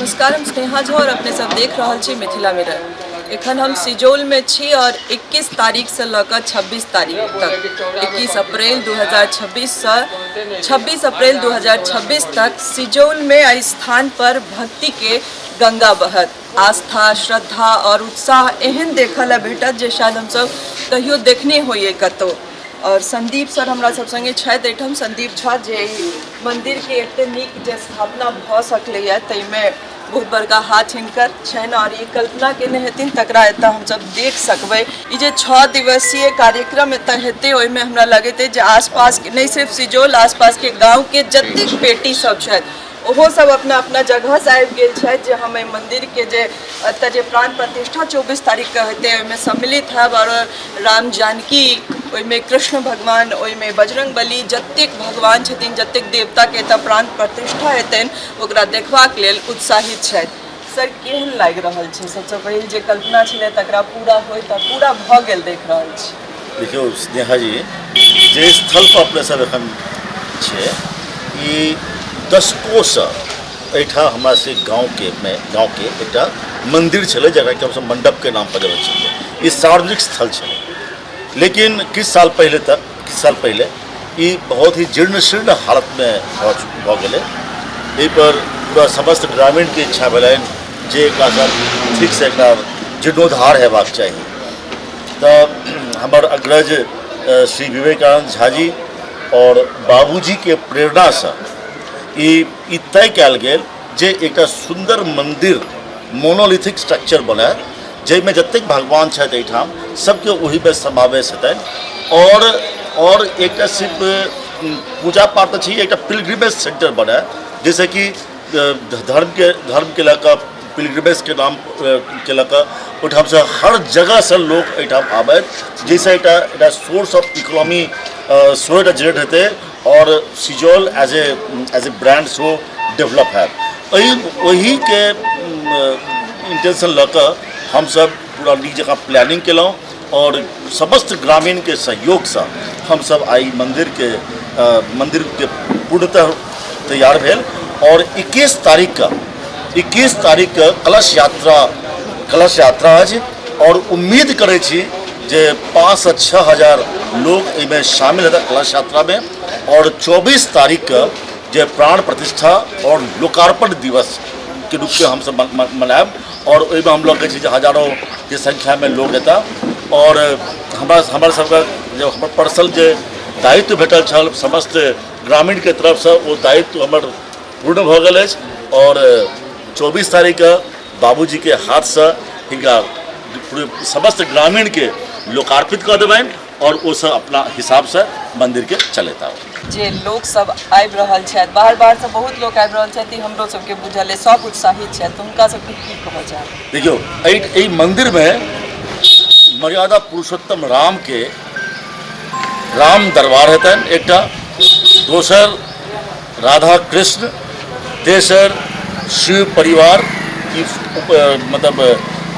नमस्कार, हम स्नेहा झा और अपने सब देख रहल छी मिथिला मिरर। एखन हम सिजौल में छी और 21 तारीख से लऽ कऽ 26 तारीख तक, 21 अप्रैल 2026 से 26 अप्रैल 2026 तक सिजौल में एहि स्थान पर भक्ति के गंगा बहत। आस्था, श्रद्धा और उत्साह एहन देखऽ लए भेटत जे शायद हमसब कहियो देखने होइए कतौ। और संदीप सर हमरा सब संगे छथि एहिठाम, संदीप झा, जे एहि मन्दिरके एते नीक जे स्थापना भऽ सकलैए ताहिमे बहुत बड़का हाथ हिनकर छनि और ई कल्पना केने हेथिन तकरा एतऽ हमसब देख सकबै। ई जे 6 दिवसीय कार्यक्रम एतऽ हेतै ओहिमे हमरा लगैत अछि जे आसपासके, नहि सिर्फ सिजौल, आसपासके गाँवके जतेक बेटी सब छथि ओहो सब अपना अपना जगहसँ आबि गेल छथि जे हम एहि मन्दिरके जे एतऽ जे प्राण प्रतिष्ठा 24 तारीखके हेतै ओहिमे सम्मिलित हैब और राम जानकी, ओहिमे कृष्ण भगवान, ओहिमे बजरंग बली, जतेक भगवान छथिन, जतेक देवताके एतऽ प्राण प्रतिष्ठा हेतनि ओकरा देखबाक लेल उत्साहित छथि। सर, केहन लागि रहल छै? सबसँ पहिल जे कल्पना छलै तकरा पूरा होइत आ पूरा भऽ गेल देख रहल छी। देखियौ स्नेहा जी, जे स्थल पर अपने सब एखन छै ई दशकोसँ एहिठाम हमरा से गाँवके मे गाँवके एकटा मन्दिर छलै जकरा कि हमसब मण्डपके नाम पर जनैत छलियै। ई सार्वजनिक स्थल छलै, लेकिन किछु साल पहिले तक, किछु साल पहिले ई बहुत ही जीर्ण शीर्ण हालतमे भऽ गेलै। एहिपर पूरा समस्त ग्रामीणके इच्छा भेलनि जे एकरा सब ठीकसँ एकरा जीर्णोद्धार हेबाक चाही। तऽ हमर अग्रज श्री विवेकानन्द झाजी आओर बाबूजीके प्रेरणासँ ई ई तय कयल गेल जे एकटा सुन्दर मन्दिर मोनोलिथिक स्ट्रक्चर बनय जाहिमे जतेक भगवान छथि एहिठाम सबके ओहिमे समावेश हेतनि आओर एकटा सिर्फ पूजा पाठ तऽ छै, एकटा पिलग्रिमेज सेंटर बनय जाहिसँ कि धर्मके लऽ कऽ पिलग्रिमेजके नाम के लऽ कऽ ओहिठामसँ हर जगहसँ लोक एहिठाम आबथि, जाहिसँ एकटा एकटा सोर्स ऑफ इकोनॉमी सेहो एकटा जनरेट हेतै आओर सिजौल एज ए ब्रांड सेहो डेवलप हैत। ओहिके इंटेंशन लऽ कऽ हमसब पूरा नीक जकाँ प्लानिंग केलहुँ आओर समस्त ग्रामीणके सहयोगसँ हमसब आइ मन्दिरके पूर्णतः तैयार भेल आओर 21 तारीखके कलश यात्रा अछि आओर उम्मीद करै छी जे 5 से 6 हजार लोग एहिमे शामिल हेतै कलश यात्रामे आओर 24 तारीखके जे प्राण प्रतिष्ठा आओर लोकार्पण दिवस के रूपमे हमसब मनायब आओर ओहिमे हम लोग कहै छी जे हजारोके संख्यामे लोग एता आओर हमरा सबके जे हमर पर्सनल जे दायित्व भेटल छल समस्त ग्रामीणके तरफसँ ओ दायित्व हमर पूर्ण भऽ गेल अछि आओर 24 तारीखके बाबूजीके हाथसँ हिनका समस्त ग्रामीणके लोकार्पित कऽ देबनि आओर ओ सब अपना हिसाबसँ मन्दिरके चलेता। जे लोक सब आबि रहल छथि, बाहर बाहरसँ बहुत लोक आबि रहल छथि, हमरो सबके बुझल अछि, सब उत्साहित छथि, तऽ हुनका सबके की कहऽ चाहब? देखियौ, एहि मन्दिरमे मर्यादा पुरुषोत्तम रामके राम दरबार हेतनि एकटा, दोसर राधा कृष्ण, तेसर शिव परिवार, ई मतलब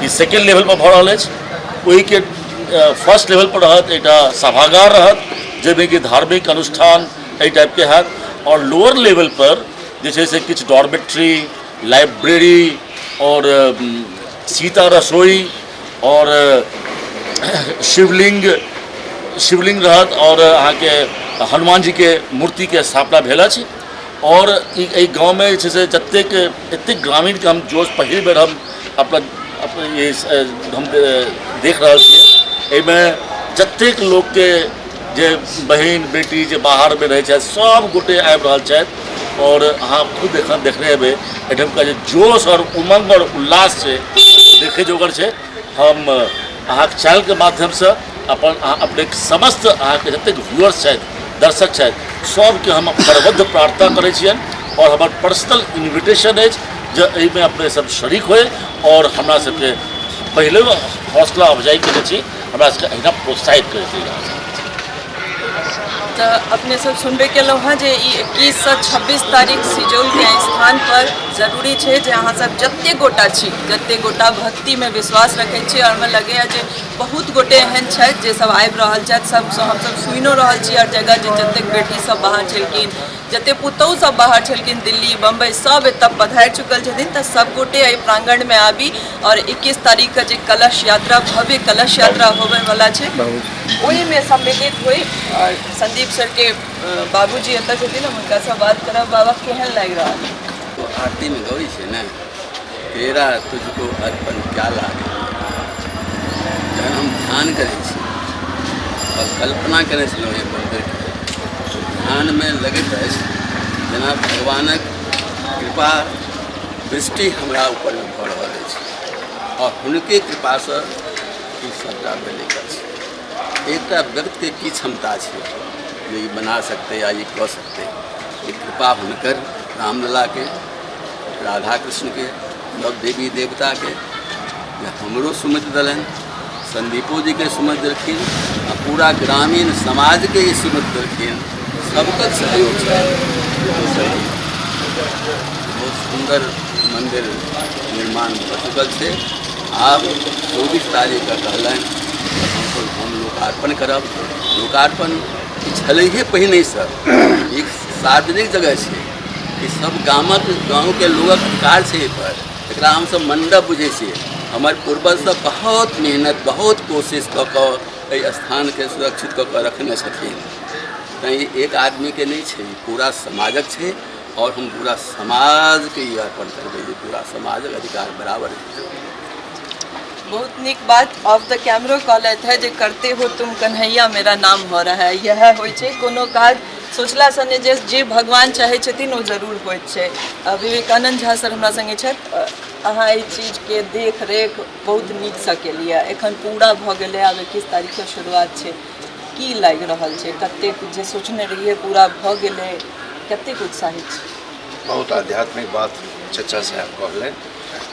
ई सेकेंड लेवल पर भऽ रहल अछि। ओहिके फर्स्ट लेवल पर रहत एकटा सभागार रहत जाहिमे कि धार्मिक अनुष्ठान एहि टाइपके हैत आओर लोअर लेवल पर जे छै से किछु डॉर्मेट्री, लाइब्रेरी आओर सीता रसोई आओर शिवलिंग रहत आओर अहाँके हनुमान जीके मूर्तिके स्थापना भेल अछि। आओर एहि गाँवमे जे छै से जतेक एतेक ग्रामीणके हम जोश पहिल बेर हम अपना हम देख रहल छियै। एहिमे जतेक लोकके जे बहिन बेटी जे बाहरमे रहै छथि सब गोटे आबि रहल छथि आओर अहाँ खुद एखन देखने हेबै एहिठामका जे जोश आओर उमङ्ग आओर उल्लास छै देखै जोगर छै। हम अहाँके चैनलके माध्यमसँ अपन अपने समस्त अहाँके जतेक व्यूअर्स छथि, दर्शक छथि, सबके हम करबद्ध प्रार्थना करै छियनि आओर हमर पर्सनल इन्विटेशन अछि जे एहिमे अपने सब शरीक होइ आओर हमरा सबके पहिले हौसला अफजाई केने छी, हमरा सबके एहिना प्रोत्साहित करैत रही। तऽ अपने सब सुनबे केलहुँ हँ जे ई 21 से 26 तारीख सिजौलके स्थान पर जरूरी छै जे अहाँसभ जतेक गोटा छी, जतेक गोटा भक्तिमे विश्वास रखै छी, आओर हमरा लगैए जे बहुत गोटे एहन छथि जे सब आबि रहल छथि, सबसँ हमसब सुनिओ रहल छी हर जगह जे जतेक बेटी सब बाहर छलखिन, जतेक पुतहु सब बाहर छलखिन, दिल्ली बम्बई सब एतऽ पधारि चुकल छथिन। तऽ सब गोटे एहि प्राङ्गणमे आबी आओर 21 तारीखके जे कलश यात्रा, भव्य कलश यात्रा होबयवला छै, ओहिमे सम्मिलित होइ। आओर संदीप सरके बाबूजी एतऽ छथिन, हम हुनकासँ बात करब। बाबा, केहन लागि रहल? तो आरतीमे गबै छै ने, तेरा तुझको अर्पण क्या लागे। जहन हम ध्यान करै छी आओर कल्पना करै छलहुँ एहि मन्दिरके, ध्यानमे लगैत अछि जेना भगवानक कृपा दृष्टि हमरा ऊपरमे भऽ रहल अछि आओर हुनके कृपासँ ई सभटा भेलैक अछि। एकटा व्यक्तिके की क्षमता छै जे ई बना सकतै या ई कऽ सकतै? ई कृपा हुनकर रामललाके, राधा कृष्णके, सब देवी देवताके जे हमरो सुमति देलनि, संदीपो जीके सुमति देलखिन आ पूरा ग्रामीण समाजके ई सुमति देलखिन। सबके सहयोग छै। बहुत सुन्दर मन्दिर निर्माण भऽ चुकल छै। आब 24 तारीखके कहलनि हमसब हम लोकार्पण करब। लोकार्पण ई छलैहे पहिनहिसँ, एक सार्वजनिक जगह छै, ई सब गामक गाँवके लोकक अधिकार छै एहिपर। एकरा हमसब मण्डप बुझै छियै। हमर पूर्वज सब बहुत मेहनत, बहुत कोशिश कऽ कऽ एहि स्थानके सुरक्षित कऽ कऽ रखने छथिन। तैँ ई एक आदमीके नहि छै, ई पूरा समाजक छै आओर हम पूरा समाजके ई अर्पण करबै जे पूरा समाजक अधिकार बराबर छै। बहुत नीक बात ऑफ द कैमरो कहलथि है जे करते हो तुम कन्हैया मेरा नाम हो रहा है। इएह होइ छै, कोनो काज सोचलासँ नहि, जे जे भगवान चाहै छथिन ओ जरूर होइत छै। विवेकानन्द झा सर हमरा सङ्गे छथि। अहाँ एहि चीजके देख रेख बहुत नीकसँ केलियै, एखन पूरा भऽ गेलै, आब 21 तारीखके शुरुआत छै। की लागि रहल छै? कतेक जे सोचने रहियै पूरा भऽ गेलै? कतेक उत्साहित छी? बहुत आध्यात्मिक बात चचा साहेब कहलनि।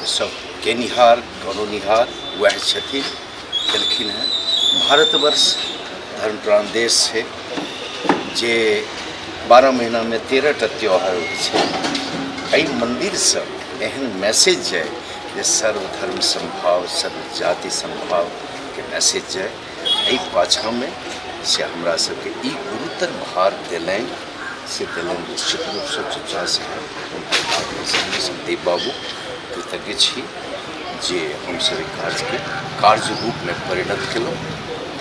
सब केनिहार करौनिहार वएह छथिन, केलखिन हेँ। भारतवर्ष धर्मप्राण देश छै जे 12 महीनामे 13टा त्यौहार होइ छै। एहि मन्दिरसँ एहन मैसेज जाय जे सर्वधर्म समभाव, सर्व जाति समभावके मैसेज जाय। एहि पाछाँमे से हमरा सबके ई गुरुतर भार देलनि, से देलनि निश्चित रूपसँ चचा साहेब, हुनकर मार्गदर्शनमे संदीप बाबू। कृतज्ञ छी जे हमसब एहि कार्यके कार्य रूपमे परिणत केलहुँ।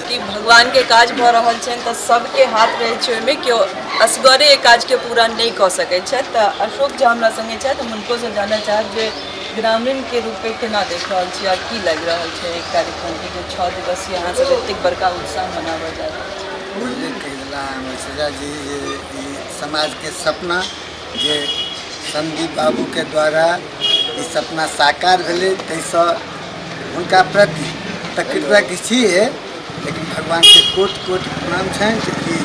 कि भगवानके काज भऽ रहल छनि तऽ सबके हाथ रहै छै ओहिमे, केओ असगरे एहि काजके पूरा नहि कऽ सकै छथि। तऽ अशोक झा हमरा सङ्गे छथि, हम हुनकोसँ जानऽ चाहब जे ग्रामीणके रूपे केना देख रहल छी आओर की लागि रहल छै एहि कार्यक्रमके जे 6 दिवसीय अहाँ सब एतेक बड़का उत्साह मनाबऽ जा रहल छी। पहिले कहि देला हमर चचाजी जे ई समाजके सपना जे संदीप बाबूके द्वारा ई सपना साकार भेलै, ताहिसँ हुनका प्रति तऽ कृतज्ञ छियै, लेकिन भगवानके कोटि कोटि प्रणाम छनि जे कि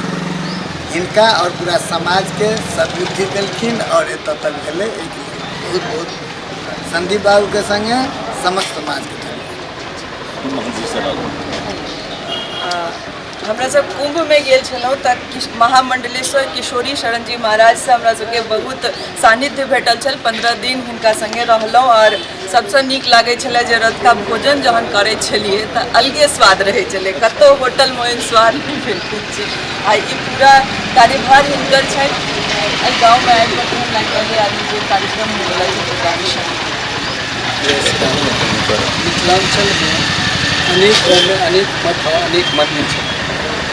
हिनका आओर पूरा समाजके सद्बुद्धि देलखिन आओर एतऽ तक भेलै। एहिके लेल बहुत बहुत संदीप बाबूके सङ्गे समस्त समाजके धन्यवाद। हमरा सब कुंभ में गेल छलहुँ तऽ महामंडलेश्वर किशोरी शरण जी महाराजसँ हमरा सबके बहुत सानिध्य भेटल छल। 15 दिन हुनका सङ्गे रहलहुँ आओर सबसँ नीक लागै छलै जे रतुका भोजन जहन करै छलियै तऽ अलगे स्वाद रहै छलै, कतहु होटलमे ओहन स्वाद नहि भेटै छै। आ ई पूरा कार्यभार हिनकर छनि। एहि गाँवमे आबि कऽ केहन लागि रहल आदमी जे कार्यक्रम होइवला छै मिथिलाञ्चल? मिथिलाञ्चलमे अनेक गाँवमे अनेक मठ आओर अनेक मन्दिर छै,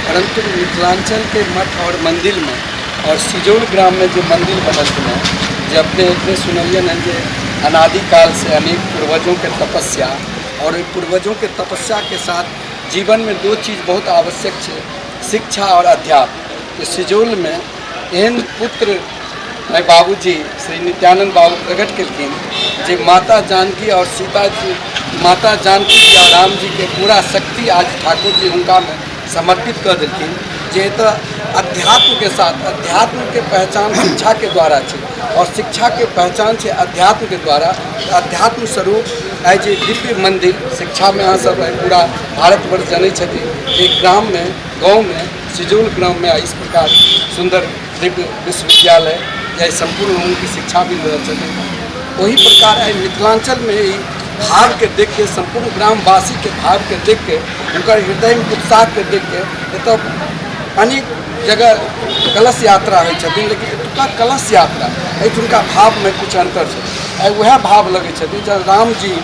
परन्तु मिथिलाञ्चलके मठ आओर मन्दिरमे आओर सिजौल ग्राममे जे मन्दिर बनल छलै, जे अपने एखने सुनलियनि हँ जे अनादिकालसँ अनेक पूर्वजोंके तपस्या आओर ओहि पूर्वजोंके तपस्याके साथ जीवनमे दो चीज बहुत आवश्यक छै, शिक्षा आओर अध्यात्म। तऽ सिजौलमे एहन पुत्र बाबूजी श्री नित्यानंद बाबू प्रकट केलखिन जे माता जानकी आओर सीता जी, माता जानकी जी आओर राम जीके पूरा शक्ति आज ठाकुर जी हुनकामे समर्पित कऽ देलखिन जे एतऽ अध्यात्मके साथ अध्यात्मके पहचान शिक्षाके द्वारा छै आओर शिक्षाके पहचान छै अध्यात्मके द्वारा। अध्यात्म स्वरूप आइ जे दिव्य मन्दिर शिक्षामे अहाँ सब आइ पूरा भारतवर्ष जनै छथिन, एक ग्राममे, गाँवमे, सिजौल ग्राममे इस प्रकार सुन्दर दिव्य विश्वविद्यालय या सम्पूर्ण उनकी शिक्षा भी रहल छथिन। ओही प्रकार आइ मिथिलाञ्चलमे ई भावके देखके, सम्पूर्ण ग्रामवासीके भावके देखके, हुनकर हृदयमे उत्साहके देखके एतऽ अनेक जगह कलश यात्रा होइ छथिन, लेकिन एतुका कलश यात्रा एहिठुनका भावमे किछु अन्तर छै। आइ वएह भाव लगै छथिन जब रामजी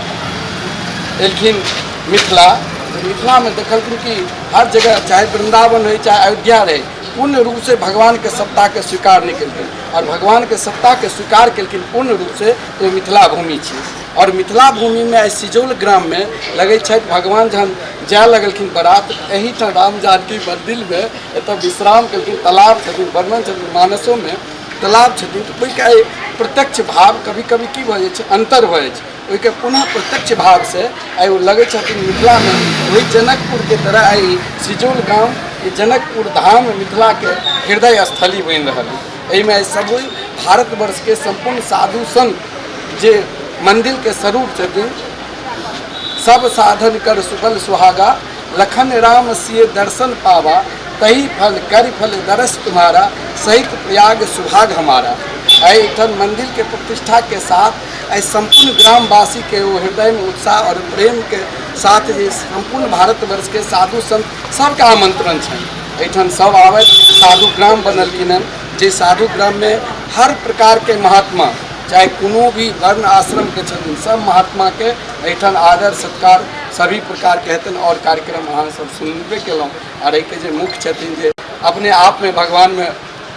एलखिन मिथिला, तऽ मिथिलामे देखलखिन कि हर जगह चाहे वृन्दावन होइ चाहे अयोध्या रहै, पूर्ण रूपसँ भगवानके सत्ताके स्वीकार नहि केलखिन, आओर भगवानके सत्ताके स्वीकार केलखिन पूर्ण रूपसँ ओ मिथिला भूमि छी। आओर मिथिला भूमिमे आइ सिजौल ग्राममे लगै छथि भगवान जहन जाय लगलखिन बारात, एहिठाम राम जानकी मन्दिरमे एतऽ विश्राम केलखिन। तालाब छथिन, वर्णन छथिन, मानसोमे तालाब छथिन, तऽ ओहिके आइ प्रत्यक्ष भाव कभी कभी की भऽ जाइ छै, अन्तर भऽ जाइ छै, ओहिके पुनः प्रत्यक्ष भावसँ आइ ओ लगै छथिन मिथिलामे ओहि जनकपुरके तरह आइ सिजौल गाम, ई जनकपुर धाम मिथिलाके हृदय स्थली बनि रहल है। एहिमे आइ सब भारतवर्षके सम्पूर्ण साधु संत जे मन्दिरके स्वरूप छथिन, सब साधन कर सुफल सुहागा, लखन राम सिय दर्शन पावा, तही फल कर फल दरस तुम्हारा, सहित प्रयाग सुभाग हमारा। एहिठाम मन्दिरके प्रतिष्ठाके साथ एहि सम्पूर्ण ग्रामवासीके ओ हृदयमे उत्साह आओर प्रेमके साथ जे सम्पूर्ण भारतवर्षके साधु संत सबके आमंत्रण छनि, एहिठाम सब आबथि। साधु ग्राम बनलखिन हन, जे साधु ग्राममे हर प्रकारके महात्मा चाहे कोनो भी वर्ण आश्रमके छथिन, सब महात्माके एहिठाम आदर सत्कार सभी प्रकारके हेतनि। आओर कार्यक्रम अहाँ सब सुनबे केलहुँ, आओर एहिके जे मुख्य छथिन जे अपने आपमे भगवानमे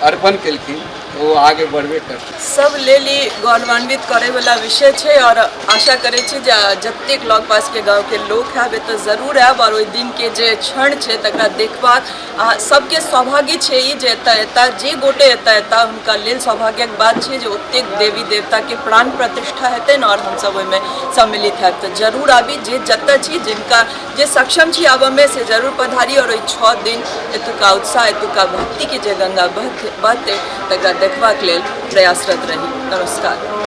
अर्पण केलखिन, ओ आगे बढ़बे करतै। सब लेल ई गौरवान्वित करैवला विषय छै, आओर आशा करै छी जे जतेक लग पासके गाँवके लोक हैब एतऽ जरूर आयब, आओर ओहि दिनके जे क्षण छै तकरा देखबाक अहाँ सबके सौभाग्य छै ई जे एतऽ एता, जे गोटे एतऽ एता हुनका लेल सौभाग्यक बात छै जे ओतेक देवी देवताके प्राण प्रतिष्ठा हेतनि आओर हमसब ओहिमे सम्मिलित हैब। तऽ जरूर आबी, जे जतऽ छी, जिनका जे सक्षम छी आबऽमे से जरूर पधारी, आओर ओहि 6 दिन एतुका उत्साह, एतुका भक्तिके जे गंगा बहतै तकरा देखबाक लेल प्रयासरत रही। नमस्कार।